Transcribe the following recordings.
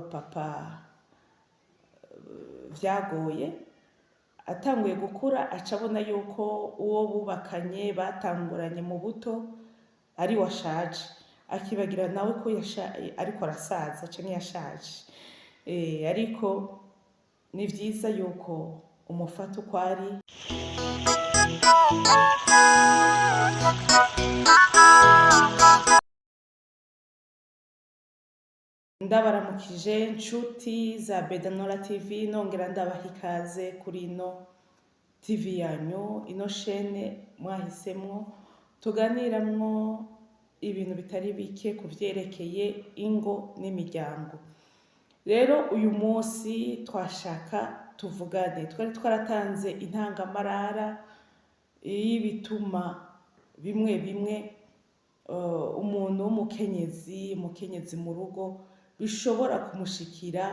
Abapapa vyagoye, atanguye gukura aca abona yuko uwo bubakanye batanguranye mu buto ari we ashaje, akibagira nawe ko ariko arasaza canke yashaje. Ariko ni vyiza yuko umufata uko ari. Ndabaramukije nshuti za Bedanora TV, nongera ndabaha ikaze kuri ino TV yanyu, ino shene mwahisemwo tuganiramwo ibintu bitari bike ku vyerekeye ingo n'imiryango. Rero uyu munsi twashaka tuvugane, twari twaratanze intangamarara y'ibituma bimwe bimwe umuntu w'umukenyezi, umukenyezi mu rugo bishobora kumushikira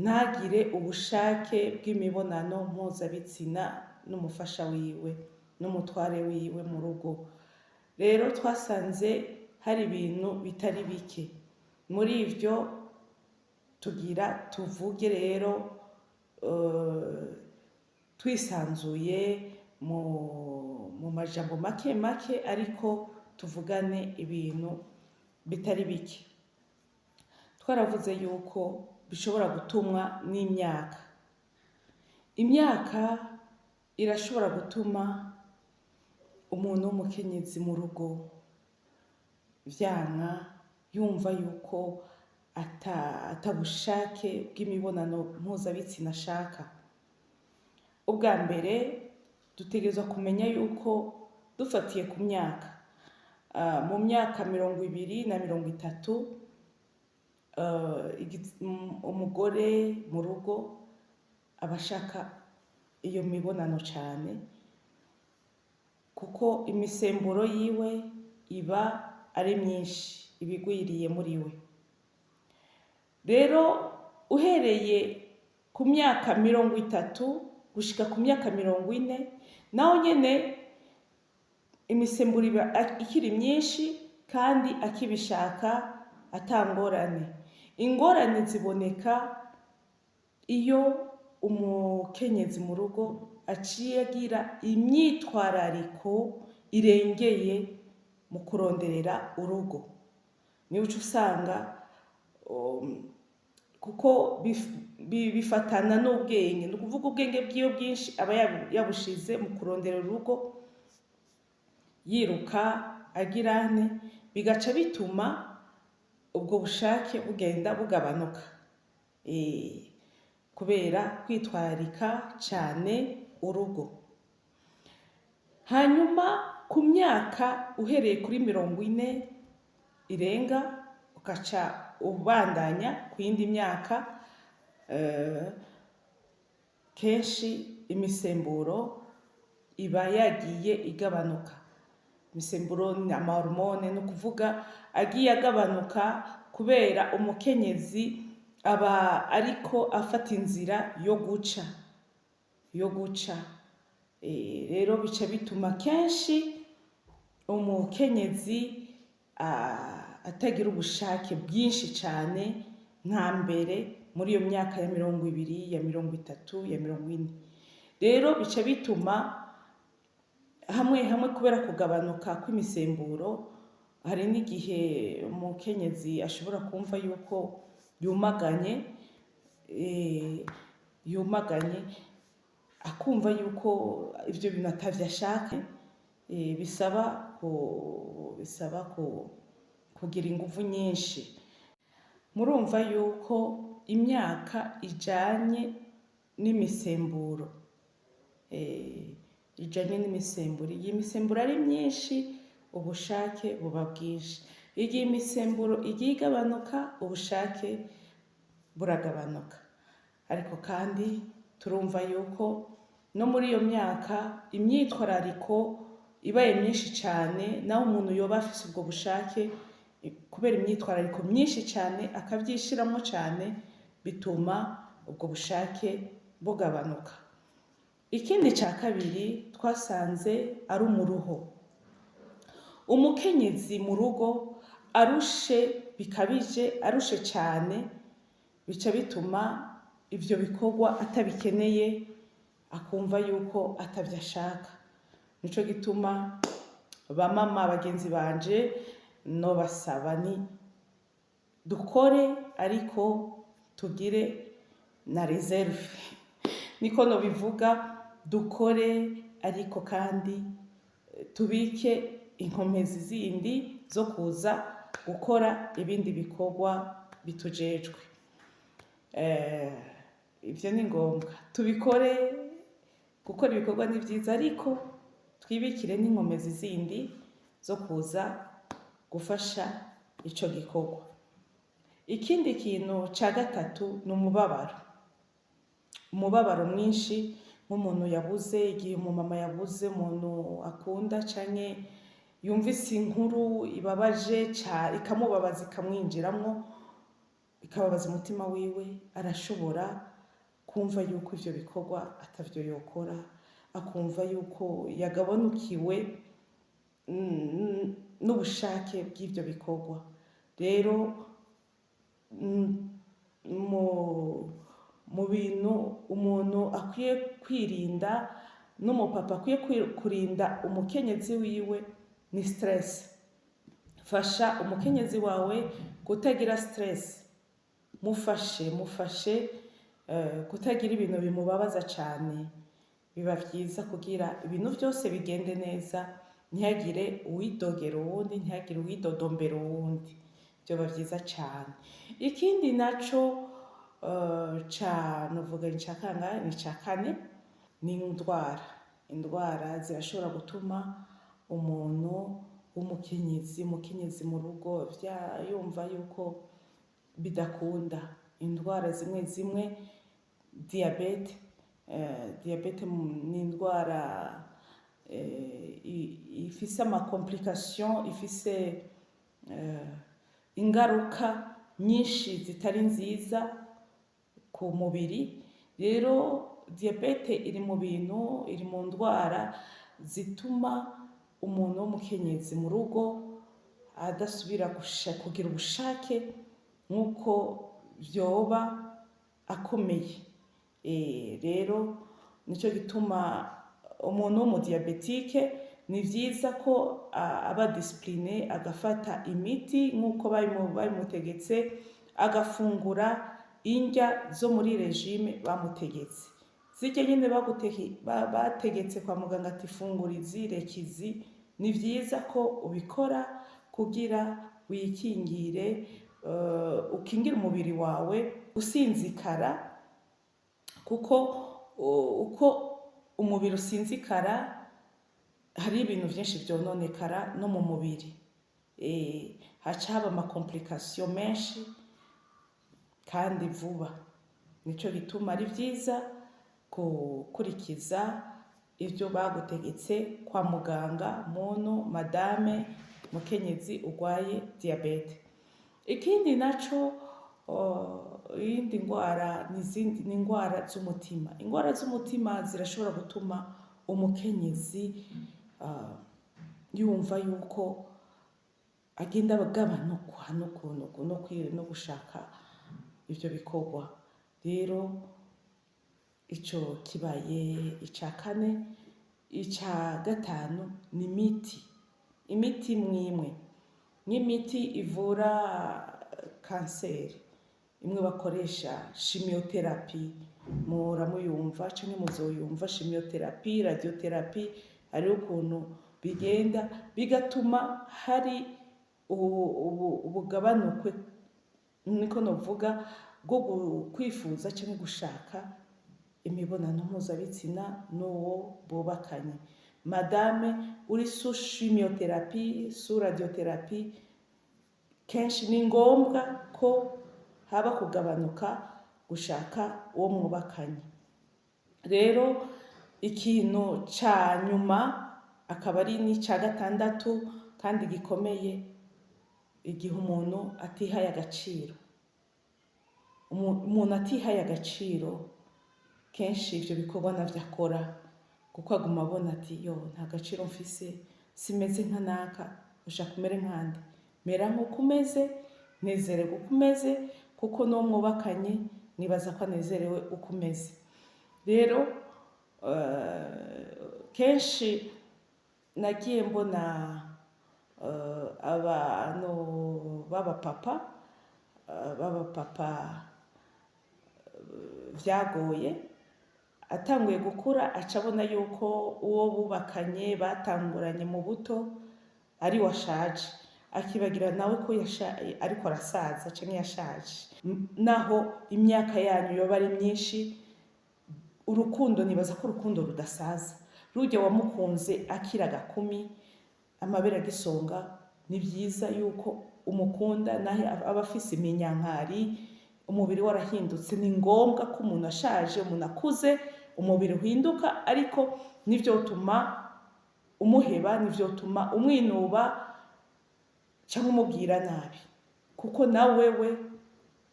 ntagire ubushake bw'imibonano mpuzabitsina n'umufasha wiwe, n'umutware wiwe mu rugo. Rero twasanze hari ibintu bitari bike muri ivyo tugira tuvuge. Rero twisanzuye mu majambo make make, ariko tuvugane ibintu bitari bike. Twaravuze yuko bishobora gutumwa n'imyaka. Imyaka irashobora gutuma umuntu w'umukenyezi mu rugo vyanka, yumva yuko atabushake bw'imibonano mpuzabitsina ashaka. Ubwa mbere dutegerezwa kumenya yuko dufatiye ku myaka, mu myaka 20 na 30, umugore mu rugo aba ashaka iyo mibonano cane, kuko imisemburo yiwe iba ari myinshi, iba igwiriye muri we. Rero uhereye ku myaka 30 gushika ku myaka 40, naho nyene imisemburo iba ikiri myinshi kandi akibishaka atangorane. Ingorane ziboneka iyo umukenyezi mu rugo aciye agira imyitwarariko irengeye mu kuronderera urugo. Niho uca usanga kuko bifatana n'ubwenge, ni ukuvuga ubwenge bwiwe bwinshi aba yabushize mu kurondera urugo, yiruka agirane, bigaca bituma ubwo bushake bugenda bugabanuka, kubera kwitwararika cane urugo. Hanyuma ku myaka uhereye kuri 40 irenga ugaca ubandanya ku yindi myaka, kenshi imisemburo iba yagiye igabanuka. Imisemburo ni amahormone, ni ukuvuga agiye agabanuka kubera umukenyezi aba ariko afata inzira yo guca. Rero bica bituma kenshi umukenyezi atagira ubushake bwinshi cane nka mbere muri iyo myaka ya 20, ya 30, ya 40. Rero bica bituma hamwe hamwe, kubera kugabanuka kw'imisemburo, hari n'igihe umukenyezi ashobora kumva yuko yumaganye, akumva yuko ivyo bintu atavyo ashaka. Bisaba kugira inguvu nyinshi. Murumva yuko imyaka ijanye n'imisemburo, iyo imisemburo ari myinshi, ubushake buba bwinshi. Igihe imisemburo igiye igabanuka, ubushake buragabanuka. Ariko kandi turumva yuko no muri iyo myaka imyitwarariko ibaye myinshi cane, naho umuntu yoba afise ubwo bushake, kubera imyitwarariko myinshi cane akavyishiramwo cane, bituma ubwo bushake bugabanuka. Ikindi ca kabiri twasanze ari umuruho. Umukenyezi mu rugo arushe bikabije, arushe cane. Bica bituma ivyo bikorwa atabikeneye, akumva yuko atavyo ashaka. Nico gituma, bamama bagenzi banje, nobasaba ni dukore, ariko tugire na réserve, niko nobivuga. Dukore, ariko kandi tubike inkomezi zindi zo kuza gukora ibindi bikorwa bitujejwe. Ivyo ni ngombwa tubikore. Gukora ibikorwa ni vyiza, ariko twibikire n'inkomezi zindi zo kuza gufasha ico gikorwa. Ikindi kintu ca gatatu ni umubabaro, umubabaro mwinshi, nk'umuntu yabuze, igihe umumama yabuze umuntu akunda canke yumvise inkuru ibabaje ikamubabaza, ikamwinjiramwo, ikababaza umutima wiwe, arashobora kumva yuko ivyo bikorwa atavyo yokora, akumva yuko yagabanukiwe n'ubushake bw'ivyo bikorwa. Rero mu bintu umuntu akwiye kwirinda, n'umupapa akwiye kurinda umukenyezi wiwe, ni stress. Fasha umukenyezi wawe kutagira stress, mufashe, mufashe kutagira ibintu bimubabaza cane. Biba vyiza kugira ibintu vyose bigende neza, ntihagire uwidogera uwundi, ntihagire uwidodombera uwundi, vyoba vyiza cane. Ikindi naco ca novuga ni ica kangahe? Ni ica kane, ni indwara. Indwara zirashobora gutuma umuntu w'umukenyezi, umukenyezi mu rugo, yumva yuko bidakunda. Indwara zimwe zimwe, diyabete. Diyabete ni indwara ifise ama complications, ifise ingaruka nyinshi zitari nziza ku mubiri. Rero diyabete iri mu bintu, iri mu ndwara zituma umuntu w'umukenyezi mu rugo adasubira kugira ubushake nk'uko vyoba akomeye. Rero nico gituma umuntu w'umu diabétique ni vyiza ko aba discipliné, agafata imiti nk'uko babimutegetse, agafungura indya zo muri régime bamutegetse, zirya nyene bategetse kwa muganga, ati fungura izi, reka izi. Ni vyiza ko ubikora kugira wikingire, ukingire umubiri wawe usinzikara, kuko uko umubiri usinzikara hari ibintu vyinshi vyononekara no mu mubiri, haca haba ama complications menshi kandi vuba. Nico gituma ari vyiza gukurikiza ivyo bagutegetse kwa muganga, muntu madame, mukenyezi urwaye diyabete. Ikindi naco, iyindi ngwara ni ingwara z'umutima. Ingwara z'umutima zirashobora gutuma umukenyezi yumva yuko agenda agabanukwa no gushaka ivyo bikorwa. Rero ico kibaye ica kane. Ica gatanu ni imiti, imiti imwe imwe, nk'imiti ivura kanseri, imwe bakoresha chimiothérapie, muhora muyumva canke muzoyumva, chimiothérapie, radiothérapie. Hariho ukuntu bigenda bigatuma hari ubugabanukwe, niko novuga, bwo kwifuza canke gushaka imibonano mpuzabitsina n'uwo bubakanye. Madame uri sous chimiothérapie, sous radiothérapie, kenshi ni ngombwa ko haba kugabanuka gushaka uwo mwubakanye. Rero ikintu ca nyuma, akaba ari n'ica gatandatu kandi gikomeye, igihe umuntu atihaye agaciro. Umuntu atihaye agaciro, kenshi ivyo bikorwa navyo akora, kuko aguma abona ati: "Yo, nta gaciro mfise, simeze nka naka." Ushaka umere nkande? Mera nk'uko umeze, nezererwa uko umeze, kuko Kuko n'uwo mwubakanye nibaza ko anezerewe uko umeze. Rero kenshi nagiye mbona abantu b'abapapa vyagoye, atanguye gukura aca abona yuko uwo bubakanye batanguranye mu buto ari we ashaje, akibagira nawe ko ariko arasaza canke yashaje. Naho imyaka yanyu yoba ari myinshi, urukundo, nibaza ko urukundo rudasaza. Rurya wamukunze akiri agakumi, amabere agisonga, ni vyiza yuko umukunda naho aba afise iminyankari, umubiri warahindutse. Ni ngombwa ko umuntu ashaje, umuntu akuze, umubiri uhinduka, ariko ntivyotuma umuheba, ntivyotuma umwinuba canke umubwira nabi, kuko na wewe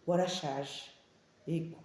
warashaje. Yego.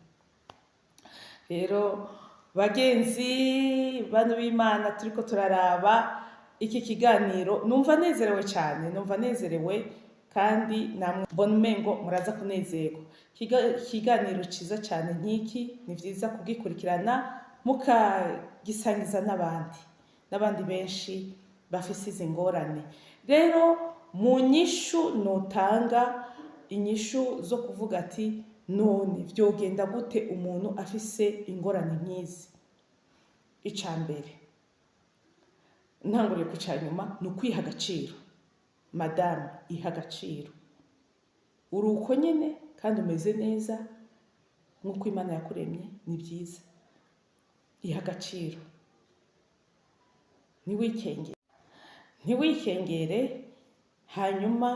Rero bagenzi, bantu b'Imana, turiko turaraba iki kiganiro, numva nezerewe cyane, numva nezerewe, kandi namwe mbona umengo muraza kunezerwa. Ikiganiro ciza cyane nk'iki ni vyiza kugikurikirana, mukagisangiza n'abandi benshi bafise izi ngorane. Rero mu nyishu notanga, inyishu zo kuvuga ati: "None vyogenda gute umuntu afise ingorane nk'izi?" Ica mbere, ntanguriye ku ca nyuma, ni ukwiha agaciro. Madamu, iha agaciro. Uri uko nyene kandi umeze neza nk'uko Imana yakuremye, ni byiza. Iha agaciro, ntiwikengere, ntiwikengere. Hanyuma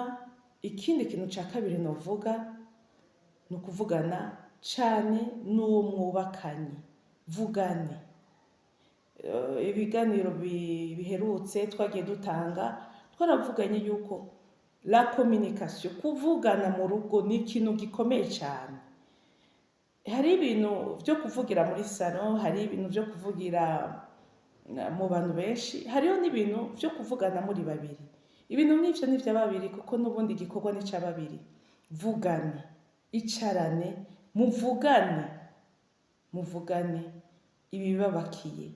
ikindi kintu ca kabiri novuga ni ukuvugana cane n'uwo mwubakanye. Vugane. Ibiganiro biherutse twagiye dutanga, twaravuganye yuko la communication, kuvugana mu rugo, ni ikintu gikomeye cyane. Hari ibintu vyo kuvugira muri salon, hari ibintu vyo kuvugira mu bantu benshi, hariho n'ibintu vyo kuvugana muri babiri. Ibintu nk'ivyo ni ivya babiri, kuko n'ubundi igikorwa ni ica babiri. Vugane, icarane, muvugane, muvugane ibibabakiye.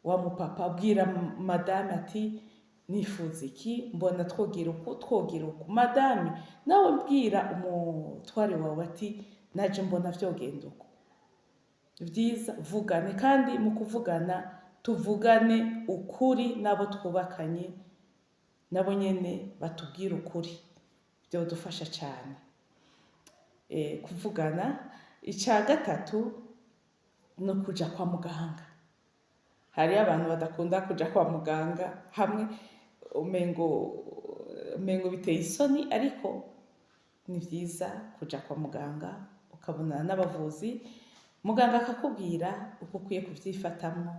Wa mupapa, abwira madame ati: "Nifuza iki, mbona twogira uku, twogira uku." Madame nawe, mbwira umutware wawe ati: "Naje mbona vyogenda uku." Vyiza vugane, kandi mu kuvugana tuvugane ukuri n'abo twubakanye, nabo nyene batubwire ukuri, vyodufasha cane kuvugana. Ica gatatu no kuja kwa muganga. Hariyo abantu badakunda kuja kwa muganga, hamwe umengo biteye isoni, ariko ni vyiza kuja kwa muganga, ukabonana n'abavuzi, muganga akakubwira uko ukwiye kuvyifatamwo.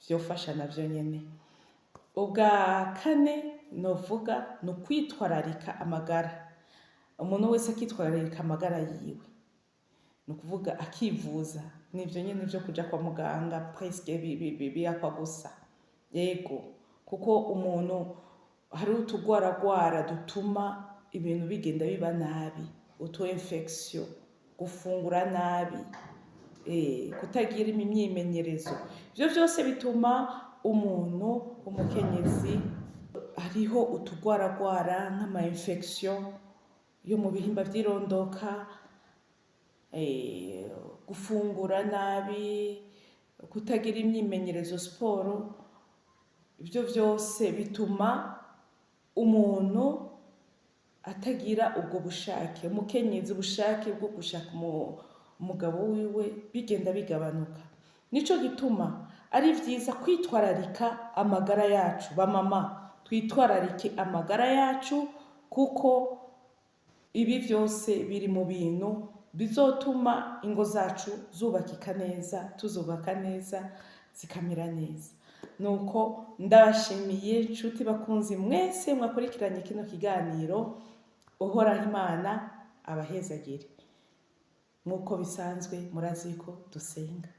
Vyofasha navyo nyene. Ubwa kane novuga ni ukwitwararika amagara. Umuntu wese akitwararika amagara yiwe, ni ukuvuga akivuza. Nivyo nyene vyo kuja kwa muganga, presque biyakwa gusa. Yego, kuko umuntu hariho utugwaragwara dutuma ibintu bigenda biba nabi, utu infection, gufungura nabi, kutagira imyimenyerezo, ivyo vyose bituma umuntu w'umukenyezi hariho utugwaragwara nk'ama infection yo mu bihimba vy'irondoka, gufungura nabi, kutagira imyimenyerezo, siporo. Ivyo vyose bituma umuntu atagira ubwo bushake, umukenyezi ubushake bwo gushaka umugabo wiwe bigenda bigabanuka. Nico gituma ari vyiza kwitwararika amagara yacu. Bamama, twitwararike amagara yacu, kuko ibi vyose biri mu bintu bizotuma ingo zacu zubakika neza, tuzubaka neza, zikamera neza. Nuko ndabashimiye, nshuti bakunzi mwese mwakurikiranye kino kiganiro. Uhoraho Imana abahezagire. Nk'uko bisanzwe, murazi ko dusenga.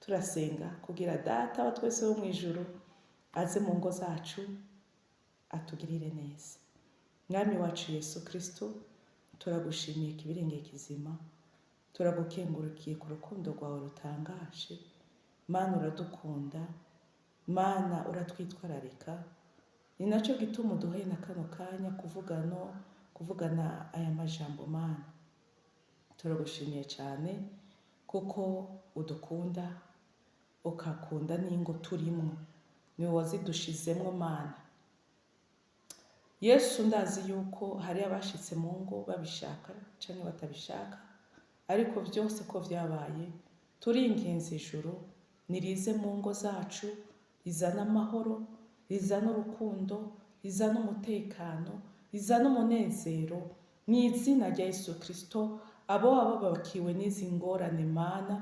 Turasenga kugira Data wa twese wo mw'ijuru aze mu ngo zacu, atugirire neza. Mwami wacu Yesu Kristo, Turagushimiye kibirenge kizima, turagukengurukiye ku rukundo rwawe rutangaje. Mana, uradukunda, Mana, uratwitwararika. Ni nacyo gituma uduhaye na kano kanya kuvugana aya majambo. Mana, turagushimiye cyane kuko udukunda, ukakunda n'ingo turimwo, niwe wazidushizemwo. Mana Yesu, ndazi yuko hari abashitse mu ngo babishaka canke batabishaka, ariko byose ko vyabaye, turinginze ijuru nirize mu ngo zacu, rizane amahoro, rizane urukundo, rizane umutekano, rizane umunezero mu izina rya Yesu Kristo. Abo baba babakiwe n'izi ngorane, Mana,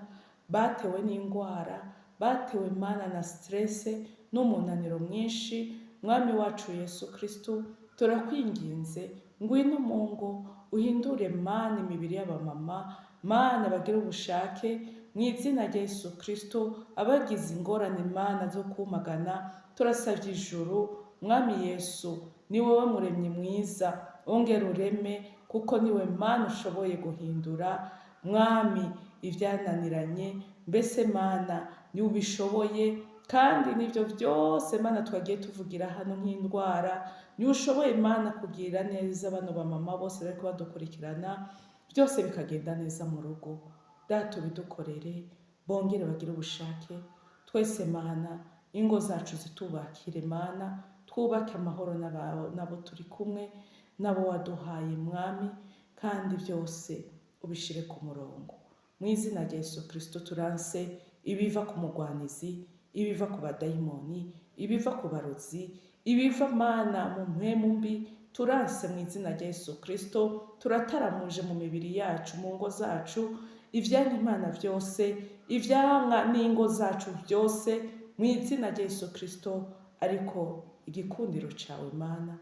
batewe n'indwara, batewe, Mana, na stress n'umunaniro mwinshi, Mwami wacu Yesu Kristo, turakwinginze, ngwino mu ngo, uhindure, Mana, imibiri y'abamama. Mana, bagire ubushake mu izina rya Yesu Kristo. Abagize ingorane, Mana, zo kumagana, turasabye ijuru. Mwami Yesu, ni wowe muremyi mwiza, ongera ureme, kuko niwe Mana ushoboye guhindura, Mwami, ibyananiranye. Mbese Mana, niwe ubishoboye, kandi n'ibyo byose, Mana, twagiye tuvugira hano nk'indwara, niwe ushoboye, Mana, kugirira neza bano bamama bose bariko badukurikirana, byose bikagenda neza mu rugo. Data, ubidukorere, bongere bagire ubushake. Twese, Mana, ingo zacu zitubakire. Mana, twubake amahoro n'abo turi kumwe, n'abo waduhaye, Mwami, kandi byose ubishire ku murongo mu izina rya Yesu Kristo. Turanse ibiva ku mugwanizi, ibiva ku badayimoni, ibiva ku barozi, ibiva, Mana, mu mpwemu mbi. Turanse mu izina rya Yesu Kristo. Turataramuje mu mibiri yacu, mu ngo zacu, ibyanka Imana byose, ibyanka n'ingo zacu byose mu izina rya Yesu Kristo. Ariko igikundiro cawe, Mana.